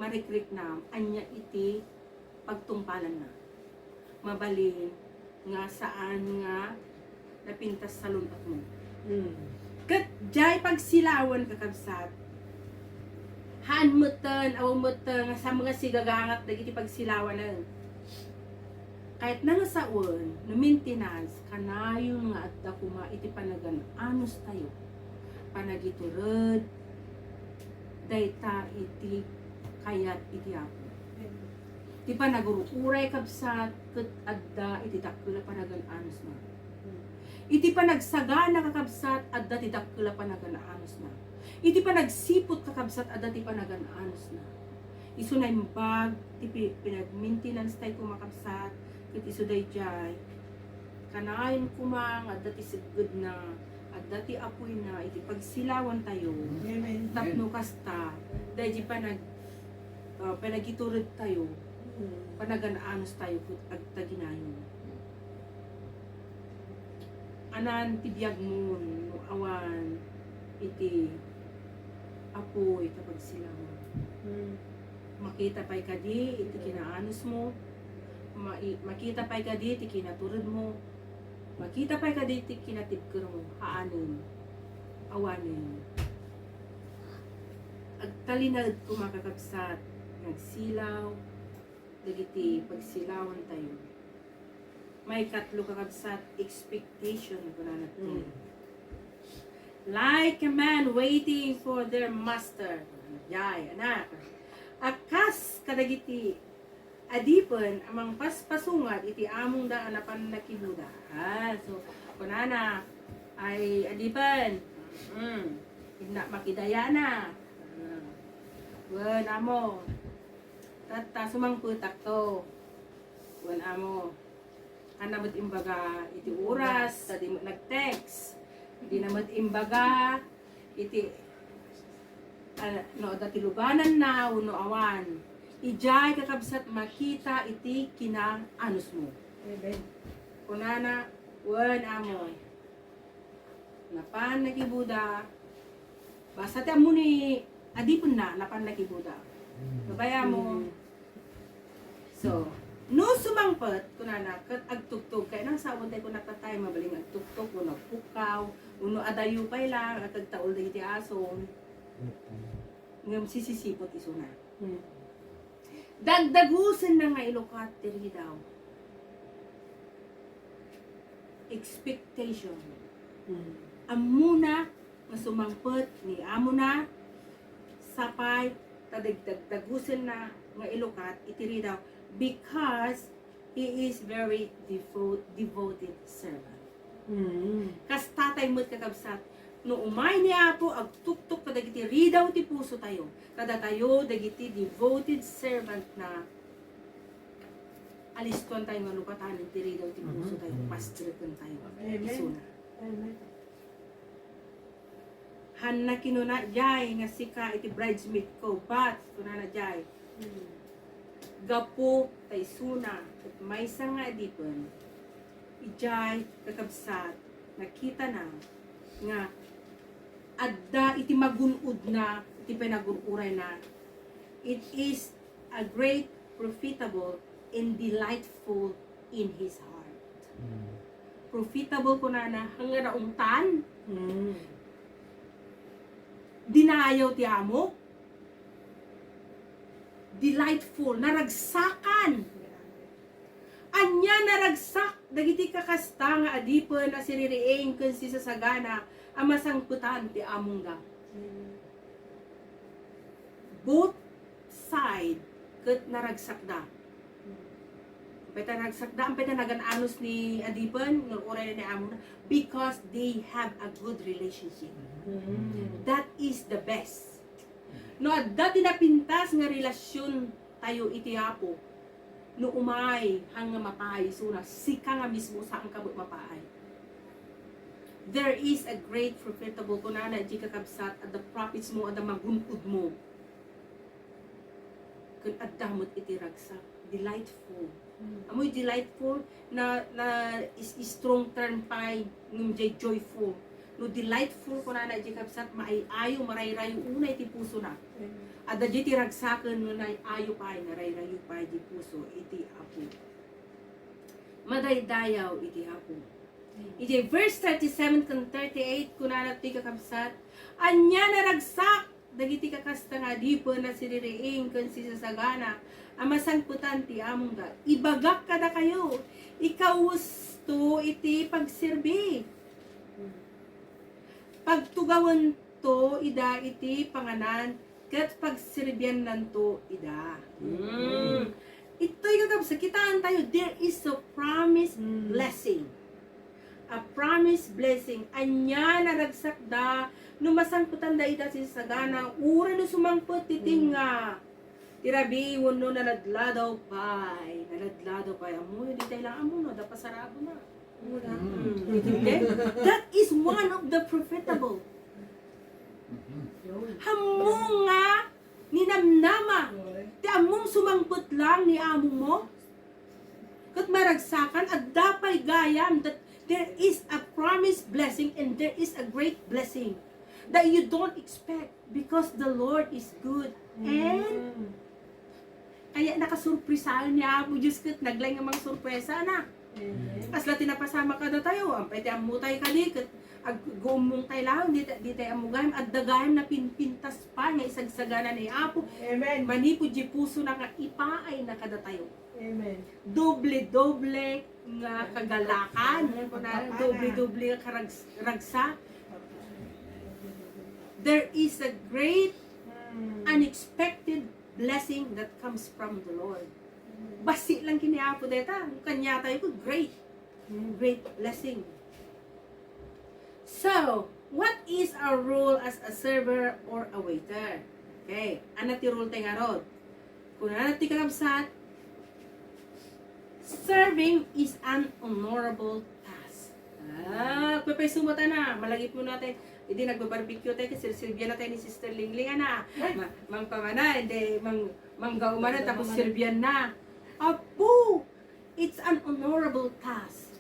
marikriknam, ania iti pagtungpalanna. Mabalin nga saan nga napintas sa lun-otmo. Ket diay pagsilawan, kakabsat, haan metten, awan metten nga sa mga sigagangat dagiti pagsilawanen. Kayatna nga sawen, no maintenance, kanayon nga adda koma iti panagan-anos tayo, panagitured, dayta iti kayat iti Apo. Ti panagruray, kabsat, ket adda iti dakkel a panagan-anosna. Iti panagsagana, kakabsat, adda ti dakkel a panagan-anosna. Iti panagsiput, kakabsat, adda ti panagan-anosna. Isu naimbag ti pi-, pinag-maintenance tayo, kakabsat, ket isu daydiay. Kanayon koma nga adda ti seggedna, adda ti apoyna iti pagsilawan tayo. Tapno kasta, daydi panag-, Ah, panagitured tayo, panagan-anus tayo ket agtaginayo. Anan ti biagmo no awan iti apuy ta pagsilaw. Hmm. Makita pay kadi iti kinaanusmo, mai-, makita pay kadi iti kinaturedmo, makita pay kadi iti kinatibkermo, haanen, awanen. Agtalinaed koma, kakabsat, nga agsilaw dagiti pagsilawantayo. Maikatlo, kakabsat, expectation, kunana ti. Mm. Like a man waiting for their master. Jay, anak. A kas kadagiti adipen a mangpaspasungat iti amongda a napan nakibuda. Ah, so, kunana, ay, adipen, mm, innak makidayana. Ah. Wen, amo, tatta, sumangpetakto. Wen, amo, Ania met imbaga iti oras, ta di met nag-text. Di na met imbaga iti, ah, no adda ti lugananna wenno awan. Idiay, kakabsat, makita iti kinaanusmo. Amen. Kunana, wen, amo. Napan nakibuda. Basta ti ammo ni adipenna, napan nakibuda. Mm. Babayamo. Mm. So, no sumangpet, kunana, ket agtugtog, kayatna nga sawen tayo kunana, tatay, mabalin nga agtugtog, wenno agpukkaw, wenno adayo pay lang, agkagtaul dagiti aso. Mm. Ngem sisisiput isuna. Mm. Dagdagusenna nga ilukat ti ridaw. Expectation. Mm. Ammona nga sumangpet ni amona, sapay ta dagdagdagusenna nga ilukat iti ridaw because he is very devote, devoted servant. Mm. Kasta tay met, kakabsat, no umay ni Apo, agtuktok kadagiti ridaw ti puso tayo. Kadatayo, dagiti devoted servant na, alistuan tayo nga lukatan ti ridaw ti puso tayo, mm-hmm, pastreken tayo. Amen. Isuna. Amen. Hanna kinuna, Jay, nga sika iti bridesmaid ko, but, kunana, Jay, gapu ta isuna ket maysa nga adipen, idiay, kakabsat, nakitana nga adda iti magun-odna iti panagur-urayna. It is a great, profitable, and delightful in his heart. Mm. Profitable, kunana, hanggang naungtan. Mm. Dinayaw ti amo. Delightful, naragsakan. Ania naragsak dagiti kakasta nga adipen a siririing ken sisasagana a masangpetan ti amongda. Both side ket naragsakda. Ampay ta naragsakda, ampay ta nagan-anus ni adipen, nga uray ni amona, because they have a good relationship. Mm. That is the best. No adda ti napintas nga relasyon tayo iti Apo, no umay, hang nga mapaay, isuna, sika nga mismo, saanka met mapaay. There is a great profitable, kunana, di kakabsat, adda profits mo, adda magun-od mo. Ken adda met iti ragsak, delightful. Mm. Amoy delightful, na, na is, is strong term pay, ngem jay joyful. No delightful, kunana, di kabsat, maay-ayo, marayrayo unay ti pusona. Amen. Adda jay ti ragsaken nga naay-ayo pay, narayrayo pay di puso iti Apo. Madaydayaw iti Apo. Amen. Iti verse thirty-seven ken thirty-eight, kunana ti kakabsat, ania naragsak dagiti kakasta nga adipen a siririing ken sisasagana a masangpetan ti amongda. Ibagak kadakayo, ikawusto iti pagserbi. Pagtugawento ida iti panganan ket pagserbiannanto ida. Mm. Itoy, kakabsat, kitaan tayo, there is a promised, mm, blessing. A promised blessing. Ania naragsakda no masangpetanda ida sisasagana, uray no sumangpet ti, mm, tengnga. Ti rabii wenno naladladaw pay. Naladladaw pay. Ammoyo, di tayo lang ammo, no? Adda pasarabona. Ammo na. Mm. Mm. That is one of the profitable. Ammo nga Ninamnama. Ti ammom, sumangpet lang ni amo mo. Ket maragsakan, adda pay gayam that there is a promised blessing and there is a great blessing that you don't expect because the Lord is good. And kaya nakasurprisaen ni Apo Dios ket naglaing nga mangsurpresa na. Amen. Kasla ti napasamak kadatayo, ampay ti ammotay kadi ket ag-, guummongtay laeng, di ta-, di tay ammo gayam, adda gayam napinpintas pa nga isagsagana ni Apo. Amen. Manipud di pusona nga ipaayna kadatayo. Amen. Doble-doble nga kagalakan. Amen. Kuna, doble-doble nga karags-, ragsak. There is a great, unexpected blessing that comes from the Lord. Bassit lang ken ni Apo dayta, kaniatayo, great. Great blessing. So, what is our role as a server or a waiter? Okay, ania ti role tay ngarud? Kunana ti kakabsat, serving is an honorable task. Ah, pwede sumatan na, malagip mo natin. Hindi nagbabarbecue tayo kasi sirbihan na tayo ni Sister Lingling, ana. Ma-, mangpamana, hindi, mang-, manggaumana, tapos sirbihan na. Apo! It's an honorable task.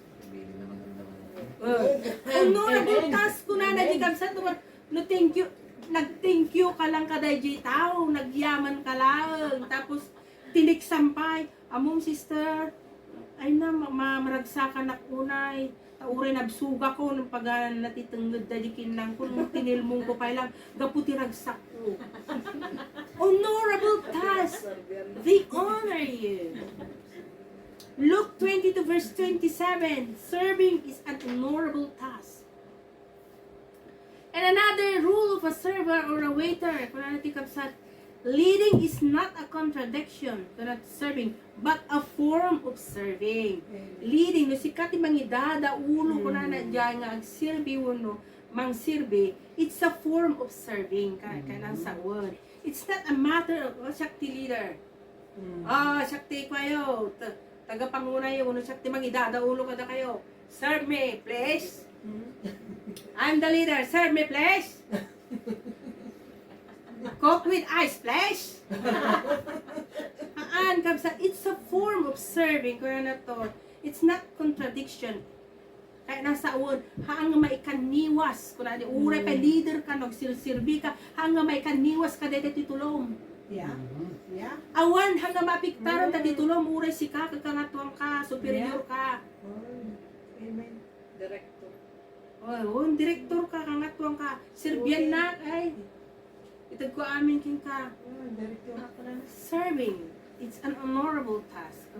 Uh, honorable task kunana di kabsat, no, no, thank you, nag-thank you ka lang kadaydi tao, nagyaman ka lang, tapos tiniksampay, among sister, ay na, ma-, ma-, maragsakan ak unay, ta uray nabsugakon, pagana ti tengnged daydi kinnangko, tinilmong ko pay lang, gapu ti ragsak ko. Honorable task, they honor you. Luke twenty-two verse twenty-seven, serving is an honorable task. And another rule of a server or a waiter, kunana ti kabsat, leading is not a contradiction to not serving, but a form of serving. Amen. Leading, no sika ti mangidadaulo, kunana, diay nga agsirbi wenno mangsirbi, it's a form of serving, ka-, kanang sawen. It's not a matter of, "Oh, siak ti leader." Ah, siak ti kuayo, ta-, tagapangunayo, wenno siak ti mangidadaulo kadakayo. "Serve me, please. I'm the leader. Serve me, please. Coke with ice, please." Haan, kabsat, it's a form of serving, kunana to. It's not contradiction. Kaya nasaon, haan nga maikanniwas. Kunana, uray pay leader ka, no, agsirsirbi ka, haan nga maikanniwas kadayta ti tulom. Yeah. Yeah. Awan, haan nga mapiktaran ta ti tulom, uray sika, kangatuang ka, superior ka. Oh, amen. Director. Oh, oh, director ka, kangatuang ka. Sirbian na, ay. Itedko amin kenka. Ah, director. Serving, it's an honorable task.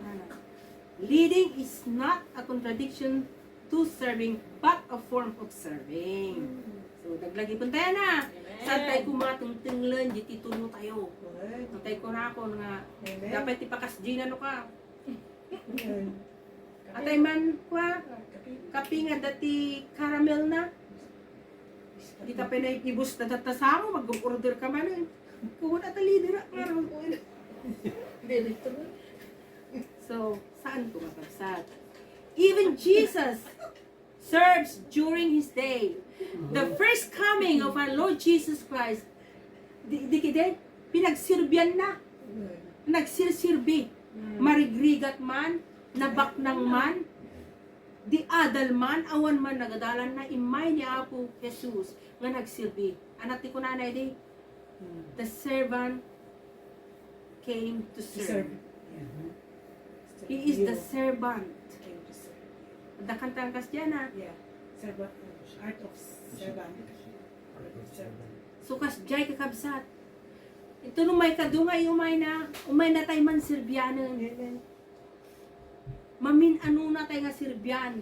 Leading is not a contradiction to serving, but a form of serving. So, daglagipentayo na. Saan tayo kumatengtenglen, di ti tulotayo. Ang tayo kunakon nga, dapat ti pakas di na no ka. Atay man, kwa, kape nga dati caramel na. Di ka pa na ibus na tatasango, mag-order ka man eh. Kung wala ta leader, ah, nga raw ko. So, saan ko makabsat? Even Jesus serves during his day. The first coming of our Lord Jesus Christ, di, di kide, pinagsirbian na. Nagsirsirbi. Marigrigat man, nabaknang man, di adal man, awan man nagadalan na immay ni Apo Jesus nga nagsirbi. Anak ti kunana idi, the servant came to serve. He is the servant. Came to serve. Adda kanta nga kasdiay na. Yeah. Servant, art of servant. Art of servant. So, kasdiay, kakabsat. Ito no may kadungay, umay na, umay na tayo man sirbianen. Amen. Mamin-ano na tayo nga sirbian.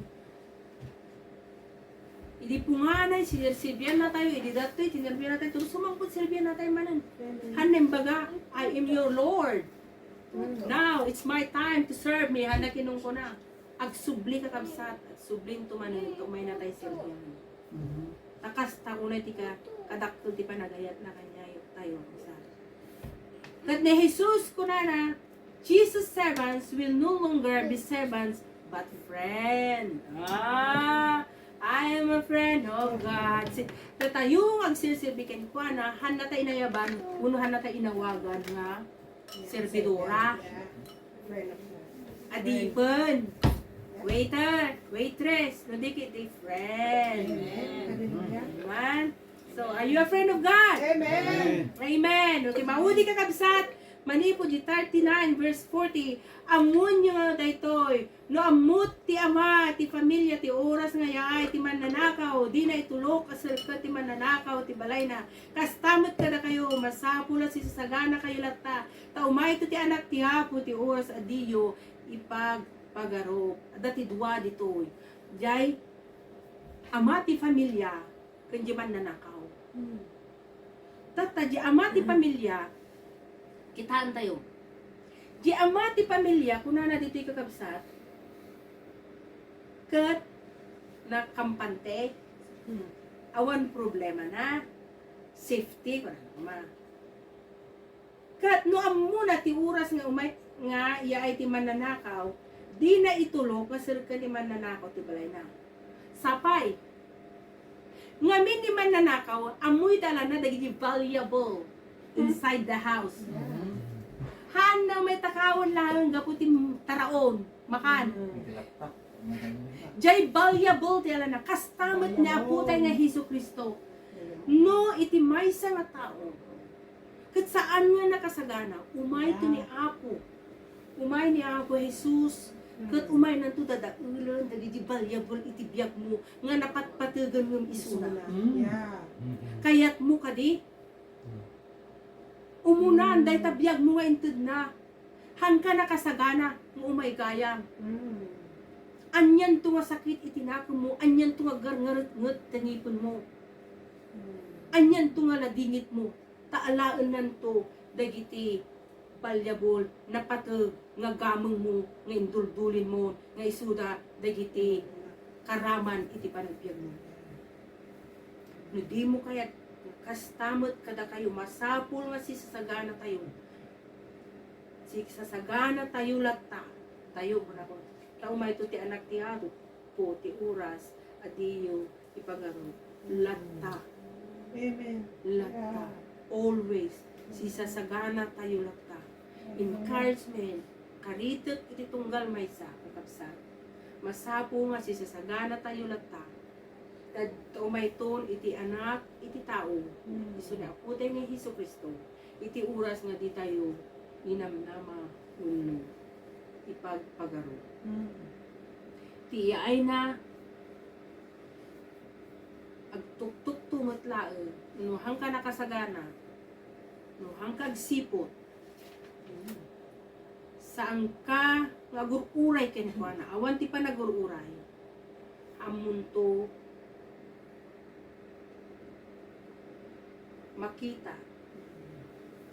Idi punganay, sirsirbian na tayo, idi datoy, tinirbian na tayo, tapos sumangpet sirbian na tayo manen. Amen. Hanem baga, "I am your Lord. Now, it's my time to serve me." Hana kinungko na. Agsubli, kakabsat, agsubli to manen, umay na tayo sirbian. Takas ta unay ti ka-, kadakkel ti panagayat na kaniayo tayo, kakabsat. Ket ni Jesus kunana, Jesus' servants will no longer be servants, but friend. Ah, I am a friend of God. Si, datayo nga agserserbi kenkuana, haanna ta inayaban, wenno haanna ta inawagan nga servidora. Adipen. Waiter, waitress, no di ket friend. Amen. So, are you a friend of God? Amen. Amen. Okay, maudi, kakabsat, manipud di thirty-nine verse forty, ammoenyo daytoy, no ammo ti ama ti familia ti oras nga yaay ti mannanakaw, dina itulok a serka ti mannanakaw ti balayna. Kasta met kadakayo, masapul a sisasaganakayo latta, ta umayto ti Anak ti Apo ti oras a diyo ipagpagarup. Adda ti dua ditoy. Jay, ama ti familia, ken di mannanakaw. Hmm. Tatta, di ama ti pamilya, kitaan tayo. Di ama ti pamilya, kunana ditoy, kakabsat, ket nakampante. Hmm. Awan problema na. Safety, kunana, ma. Ket no ammona ti oras nga umay, nga yaay ti mannanakaw, dina itulok nga serka ti mannanakaw ti balayna. Sapay, ngamin ni mannanakaw, ammoy dalana dagiti valuable inside the house. Haanna may takawan laeng gapu ti taraon, makan. Jay valuable ti alana, kasta met ni Apotay nga Jesu-Cristo. No iti maysa nga tao, ket saan nga nakasagana, umayto ni Apo. Umay ni Apo Jesus, ket umaynanto dadaelen dagiti valuable iti biagmo nga napatpategen ngem isuna. Mm. Yeah. Kayatmo kadi? Umunan, dayta biagmo nga intedna. Haanka nakasagana nga umay gayam. Mm. Anianto nga sakit iti nakemmo, anianto nga garngaretnget ti ngipenmo. Mm. Anianto nga ladingitmo, ta alaennanto dagiti valuable, napateg nga gamengmo nga induldulinmo nga isuda dagiti karaman iti panagbiagmo. No dimo kayat, kasta met kadakayo, masapul nga sisasaganatayo. Sisasaganatayo latta. Tayo, kunakon. Ta umayto ti Anak ti Apo, ti oras a diyo ipagarup. Latta. Amen. Latta. Yeah. Always. Sisasaganatayo latta. Amen. Encouragement. Karitek iti tunggal maysa, kakabsat. Masapul nga sisasaganatayo latta. Ta umayton iti Anak iti tao, mm, isu ni Apo tayo nga Jesu-Cristo, iti oras nga ditayo ninamnama wenno ipagpagarup. Mm. Ti iyaayna, agtuktukto met laeng, no haanka nakasagana, no haanka agsiput, saanka nga agur-uray kenkuana. Awan ti panagur-uray. Ammonto makita.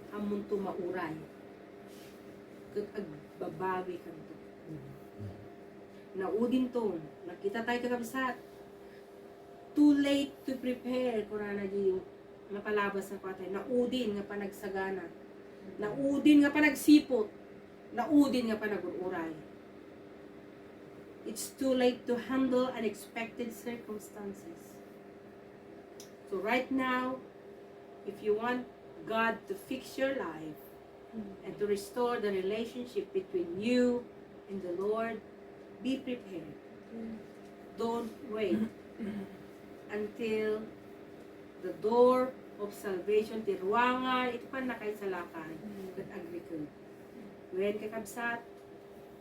Ammonto mauray. Ket agbabawi kanto. Naudinto, nakita tayo, kakabsat. Too late to prepare, kunana di nga palabas nga kuatay, naudin nga panagsagana, naudin nga panagsiput, naudin nga panagur-uray. It's too late to handle unexpected circumstances. So right now, if you want God to fix your life, and to restore the relationship between you and the Lord, be prepared. Don't wait until the door of salvation, ti ruangan iti pannakaisalakan, ket agriked. Wen, kakabsat,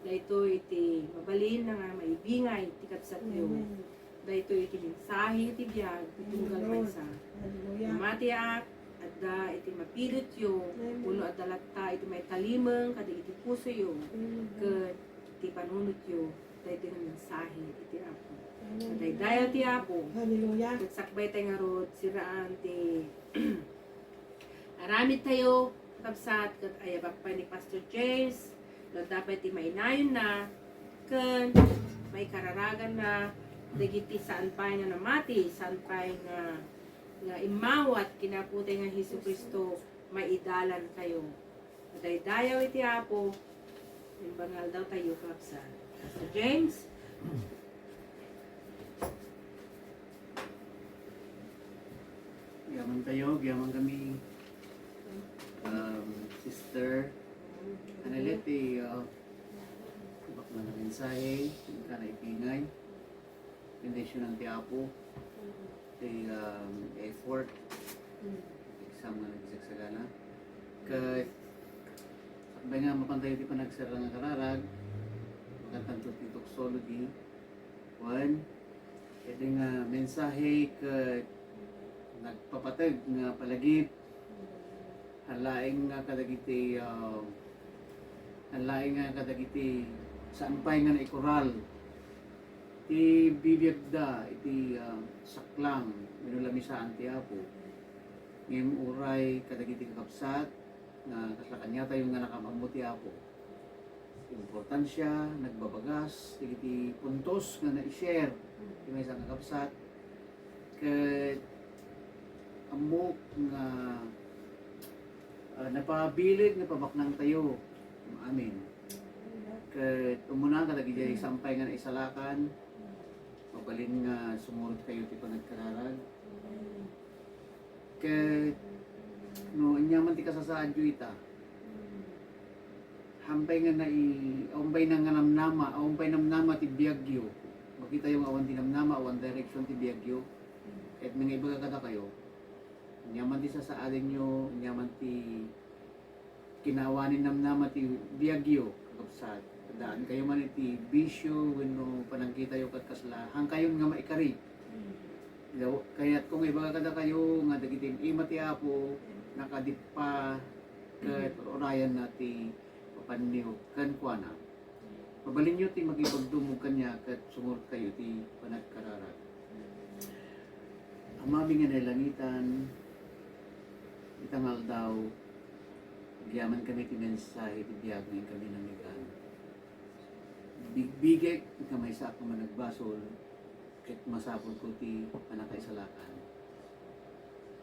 daytoy iti mabalin nga maibingay ti kabsatyo. Amen. Daytoy iti mensahe iti biag ti tunggal maysa. Hallelujah. Namatiak, adda iti mapilotyo, amen, wenno adda latta iti maitalimeng kadagiti pusoyo, amen, ket iti panunotyo, daytoy nga mensahe iti Apo. Amen. Madaydayaw ti Apo. Hallelujah. Ket sakbay tay ngarud, siraan ti aramid tayo, kakabsat, ket ayabak pay ni Pastor James, no adda pay ti mainayonna, ken maikararaganna, dagiti saan pay nga namati, saan pay nga, nga immawat ken Apo tayo nga Jesu-Cristo, maidalan kayo. Madaydayaw iti Apo, imbangal daw tayo, kakabsat. Pastor James? Agyamankami, um, Sister Annalette, ti, uh, baknang mensahe, ken iti bendisionan ti Apo, ti, um, effort, exam nga nagsagsagana. Ket sakbay nga mapantayo ti panagsarang nga kararag, makantayo ti doxology, wen, iti nga mensahe ket nagpapateg nga palagip, laeng nga kadagiti, ah, laeng nga kadagiti saan pay nga naikoral ti bibiagda iti, ah, saklang wenno lamisaan ti Apo. Ngem uray kadagiti kakabsat nga kasla kaniatayo nga nakaammo ti Apo. Importansia, nagbabagas dagiti puntos nga na-share ti maysa nga kabsat. Ket ammok nga, ah, napabilin nga pabaknangtayo. Amen. Ket umuna kadagiti saan pay nga naisalakan, mabalin nga sumurot kayo ti panagkararag. Ket no aniaman ti kasasaadyo ita, hampay nga nai-, awan pay nga namnama, awan pay namnama ti biagyo. Makitayo nga awan ti namnama, awan direction ti biagyo. Ket nangaibaga kadakayo, aniaman ti sasaadenyo, aniaman ti kinaawanen namnama ti biagyo, kakabsat. Daan kayo man iti bisyo wenno panagkitayo ket kasla, haankayon nga maikari. Kayatko nga ibaga kadakayo nga dagiti ima ti Apo, nakadippa ket urayanna ti mapanniyo kenkuana. Mabalinyo ti makipagdumog kaniak ket sumurot kayo iti panagkararag. Amami nga nailangitan, ita nga aldaw, agyamankami ti mensahe ti biag nga inkami nangyigan. Bigbigek nga maysaak nga managbasol, ket masapulko ti pannakaisalakan.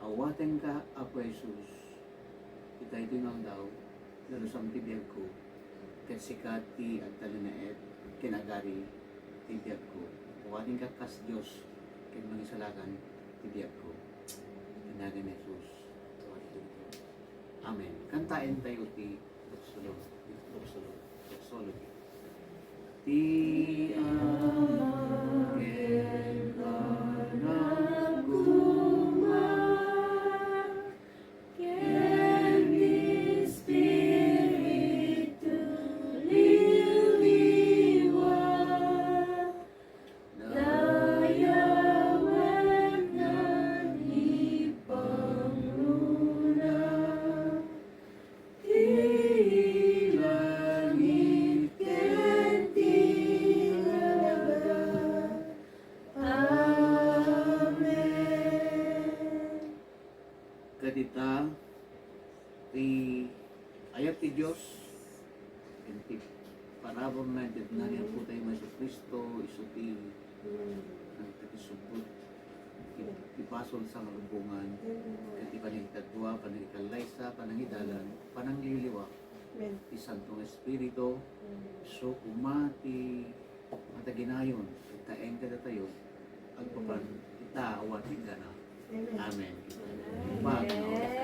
Awatenka, Apo Jesus, ita daytoy nga aldaw, dalusam ti biagko, ket sika ti agtalinaed ken agari ti biagko. Awatenka kas Dios ken mangisalakan ti biagko. Iti nagan ni Jesus. Amen. Kantaentayo ti doxolo-, doxolo-, doxology. Ti Ama ken Anak koma, ken ti Espiritu liwliwa, dayawen ngan ipangruna, ti langit ken ti daga. Amen. Ket ita, ti ayat ti Dios, ken ti paraburna iti dna ni Apotayo nga Jesu-Cristo, isu ti nagpakisubot ti, ti basol sangalubongan, ket ti panangikadua, panangikallaysa, panangidalan, panangliliwa, ti Santo nga Espiritu, isu koma ti mataginayon, ket ta inkadatayo, agpapan ita a awan inggana. Amen. Amen.